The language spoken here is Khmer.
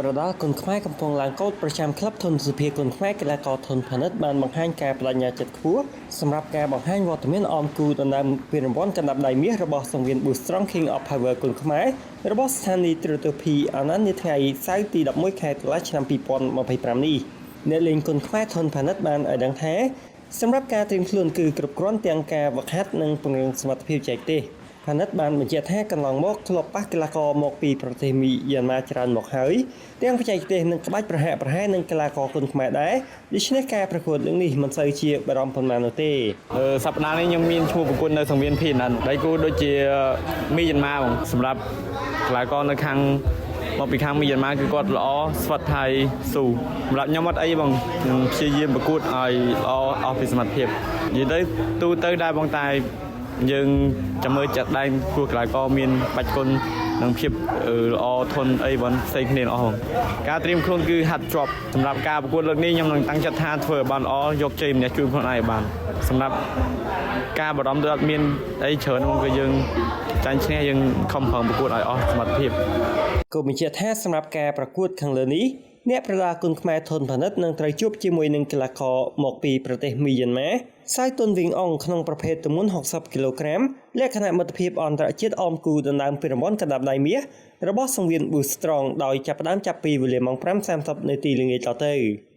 ប្រដាល់គុនខ្មែរកំពុងឡើងកូដប្រចាំក្លឹបធនសុភាគុនខ្មែរកីឡាករធនផានិតបានបង្ហាញការប្តេជ្ញាចិត្តខ្ពស់សម្រាប់ការបង្ហាញវត្តមានអមគូដណ្ដើមពានរង្វាន់កណ្ដាប់ដៃមាសរបស់សង្វៀន Boostrong King of Power គុនខ្មែររបស់ស្ថានីយ៍ទូរទស្សន៍ P អានន្ទនាថ្ងៃសៅរ៍ទី11ខែតុលាឆ្នាំ2025នេះអ្នកលេងគុនខ្មែរធនផានិតបានឲ្យដឹងថាសម្រាប់ការត្រៀមខ្លួនគឺគ្រប់គ្រាន់ទាំងការវឹកហាត់និងពង្រឹងសមត្ថភាពបច្ចេកទេសផានិតបានបញ្ជាក់ថាកន្លងមកធ្លាប់ប៉ះកីឡាករមកពីប្រទេសមីយ៉ាន់ម៉ាច្រើនមកហើយទាំងបច្ចេកទេសនិងក្បាច់ប្រហាក់ប្រហែលនឹងកីឡាករគុនខ្មែរដែរដូច្នេះការប្រកួតលើកនេះមិនសូវជាបារម្ភប៉ុន្មាននោះទេ។ សប្តាហ៍នេះខ្ញុំមានឈ្មោះប្រកួតនៅសង្វៀនភីណានដៃគូដូចជាមីយ៉ាន់ម៉ាបងសម្រាប់កីឡាករនៅខាងមកពីខាងមីយ៉ាន់ម៉ាគឺគាត់ល្អស្វិតថៃស៊ូសម្រាប់ខ្ញុំអត់អីបងនឹងព្យាយាមប្រកួតឲ្យល្អអស់ពីសមត្ថភាពនិយាយទៅទូទៅដែរបងតែយើងចាំមើលចាត់ដែងព្រោះកីឡាករមានបាច់គុណនិងភាពល្អធន់អីបងផ្សេងគ្នាអស់បងការត្រៀមខ្លួនគឺហាត់ជាប់សម្រាប់ការប្រកួតលើកនេះខ្ញុំនឹងតាំងចិត្តថាធ្វើឲ្យបានល្អយកជ័យជំនះជួយខ្លួនឯងឲ្យបានសម្រាប់ការបារម្ភទៅអត់មានអីច្រើនហ្មងគឺយើងចាញ់ឈ្នះយើងខំប្រឹងប្រកួតឲ្យអស់សមត្ថភាព។ គូបញ្ជាក់ថាសម្រាប់ការប្រកួតខាងលើនេះអ្នកប្រដាល់គុនខ្មែរធនផានិតនឹងត្រូវជួបជាមួយនឹងកីឡាករមកពីប្រទេសមីយ៉ាន់ម៉ាសៃតុនវីងអងក្នុងប្រភេទទម្ងន់60គីឡូក្រាមលក្ខណៈមិត្តភាពអន្តរជាតិអមគូដណ្ដើមពានរង្វាន់កណ្ដាប់ដៃមាសរបស់សង្វៀន Boostrong ដោយចាប់ផ្ដើមចាប់ពីវេលាម៉ោង5:30នាទីល្ងាចតទៅ។